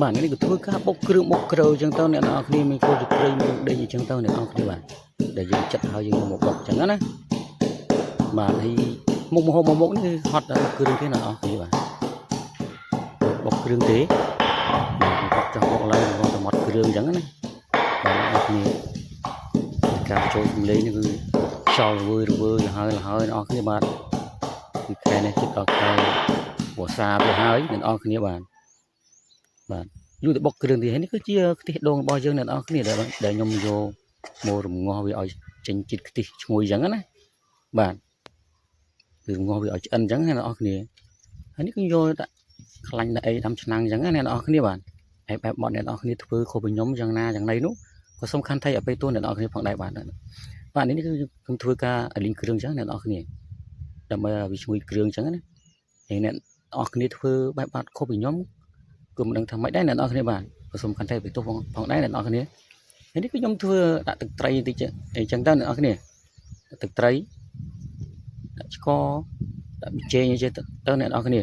បាទនេះគឺធ្វើការបុកគ្រឿងបុកគ្រូអញ្ចឹងទៅអ្នកនរគ្នាមានគោចក្រៃមានដេញអញ្ចឹងទៅអ្នកនរគ្នាបាទដែលយើងចិត្តហើយយើងមកបុកអញ្ចឹងណាបាទហើយមុខមហូបមកមុខនេះគឺហត់ដល់គ្រឿងទេអ្នកនរគ្នាបាទបុកគ្រឿងទេបាទបុកចោះបុកឡើងរត់ទៅមាត់គ្រឿងអញ្ចឹងណាបាទអ្នកនរគ្នាការបញ្ចូលសំឡេងនេះគឺខ្យល់រវើយរវើយលហើយលហើយអ្នកនរគ្នាបាទគឺខែនេះជិតដល់ខែវស្សាទៅហើយអ្នកនរគ្នាបាទបាទ យូរទៅបុកគ្រឿងទីហើយនេះគឺជាខ្ទិះដូងរបស់យើងអ្នកនរគ្នាដែលដែលខ្ញុំយកមករំងាស់វាឲ្យចេញជាតិខ្ទិះឈ្ងុយអញ្ចឹងណាបាទគឺរំងាស់វាឲ្យឆ្អិនអញ្ចឹងណាអ្នកនរគ្នាហើយនេះគឺយកដាក់ខ្លាញ់ដាក់អីដាំឆ្នាំងអញ្ចឹងណាអ្នកនរគ្នាបាទហើយបែបបត់អ្នកនរគ្នាធ្វើខុសពីខ្ញុំយ៉ាងណាយ៉ាងណីនោះក៏សំខាន់ថៃអបិទអ្នកនរគ្នាផងដែរបាទបាទនេះគឺខ្ញុំធ្វើការឲ្យលីងគ្រឿងអញ្ចឹងអ្នកនរគ្នាដើម្បីឲ្យវាឈ្ងុយគ្រឿងអញ្ចឹងណាហើយអ្នកនរគ្នាធ្វើបែបបត់ខុសពីខ្ញុំ គឺមិនដឹងថាម៉េចដែរអ្នកនរគ្នាបាទក៏សូមខន្តីពីទោសផងដែរអ្នកនរគ្នាហើយនេះគឺខ្ញុំធ្វើដាក់ទឹកត្រីបន្តិចអីចឹងទៅអ្នកនរគ្នាដាក់ទឹកត្រីដាក់ឆ្ករដាក់ប៊ីចេងអីចឹងទៅអ្នកនរគ្នា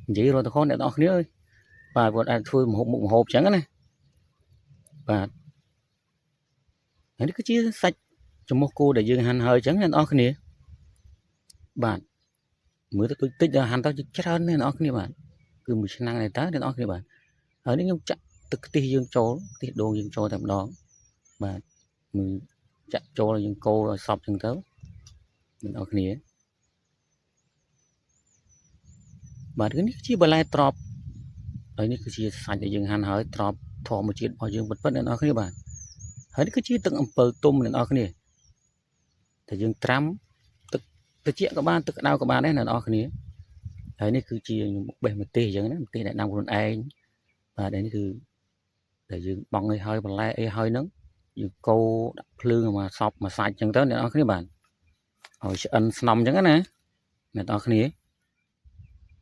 និយាយរត់ទៅខអ្នកនរគ្នាអើយបាទគាត់អាចធ្វើម្ហូបមុខម្ហូបចឹងណាបាទហើយនេះគឺជាសាច់ចំមុះគោដែលយើងហាន់ហើយចឹងអ្នកនរគ្នាបាទមើលទៅដូចតិចដល់ហាន់ទៅច្រើនអ្នកនរគ្នាបាទគឺមួយឆ្នាំងដែរតើអ្នកនរគ្នាបាទ ហើយនេះខ្ញុំចាក់ទឹកខ្ទិះយើងចូលខ្ទិះដូងយើងចូលតែម្ដងបាទមួយចាក់ចូលយើងកូរឲ្យសព្វចឹងទៅអ្នកនរគ្នាបាទនេះគឺជាបន្លែត្រប់ហើយនេះគឺជាសាច់ដែលយើងហាន់ហើយត្រប់ធម្មជាតិរបស់យើងពិតៗអ្នកនរគ្នាបាទហើយនេះគឺជាទឹកអំពិលទុំអ្នកនរគ្នាតែយើងត្រាំទឹកត្រជាក់ក៏បានទឹកក្តៅក៏បានដែរអ្នកនរគ្នាហើយនេះគឺជាខ្ញុំបេះម្ទេសអញ្ចឹងណាម្ទេសដែលដាំខ្លួនឯងបាទនេះគឺ ដែលយើងបង់អីហើយបន្លែអីហើយហ្នឹងយើងកូរដាក់ភ្លើងមកសពមកសាច់ចឹងទៅអ្នកនរគ្នាបាទឲ្យឆ្អិនស្នំចឹងណាអ្នកនរគ្នា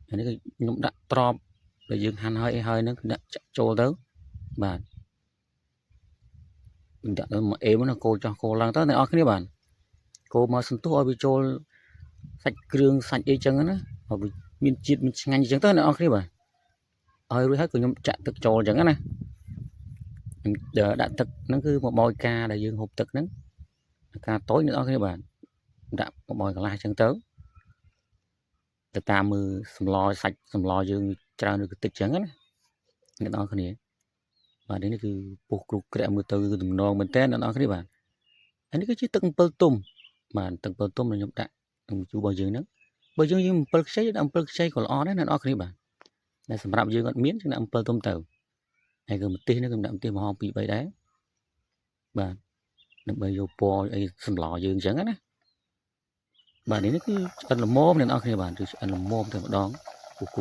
ហើយនេះគឺខ្ញុំដាក់ត្រប់ដែលយើងហាន់ហើយអីហើយហ្នឹងដាក់ចាក់ចូលទៅបាទខ្ញុំដាក់ទៅមកអេមណាកូរចោះកូរឡើងទៅអ្នកនរគ្នាបាទកូរមកសន្ទុះឲ្យវាចូលសាច់គ្រឿងសាច់អីចឹងណាឲ្យវាមានជាតិមានឆ្ងាញ់ចឹងទៅអ្នកនរគ្នាបាទឲ្យរួចហើយក៏ខ្ញុំចាក់ទឹកចូលចឹងណា ដាក់ទឹកហ្នឹងគឺមកបោយការដែលយើងហូបទឹកហ្នឹងការតូចអ្នកនរគ្នាបាទដាក់មកបោយកន្លះអញ្ចឹងទៅទៅតាមមើលសម្លសាច់សម្លយើងច្រើនឬក៏តិចអញ្ចឹងណាអ្នកនរគ្នាបាទនេះគឺពុះគ្រុកក្រាក់មើលទៅគឺទំនងមែនតើអ្នកនរគ្នាបាទហើយនេះគឺជាទឹកអំពិលទុំបាទទឹកអំពិលទុំដែលខ្ញុំដាក់ក្នុងជូររបស់យើងហ្នឹងបើយើងយើងអំពិលខ្ចីដាក់អំពិលខ្ចីក៏ល្អដែរអ្នកនរគ្នាបាទតែសម្រាប់យើងអត់មានយើងដាក់អំពិលទុំទៅហើយគឺម្ទេសនេះខ្ញុំដាក់ម្ទេសមួយហោ2 3ដែរបាទដើម្បីយកពណ៌អីសម្លយើងអញ្ចឹងណាបាទនេះគឺឆ្អិនល្មមអ្នកនរគ្នាបាទគឺឆ្អិនល្មមតែម្ដងពុះគុក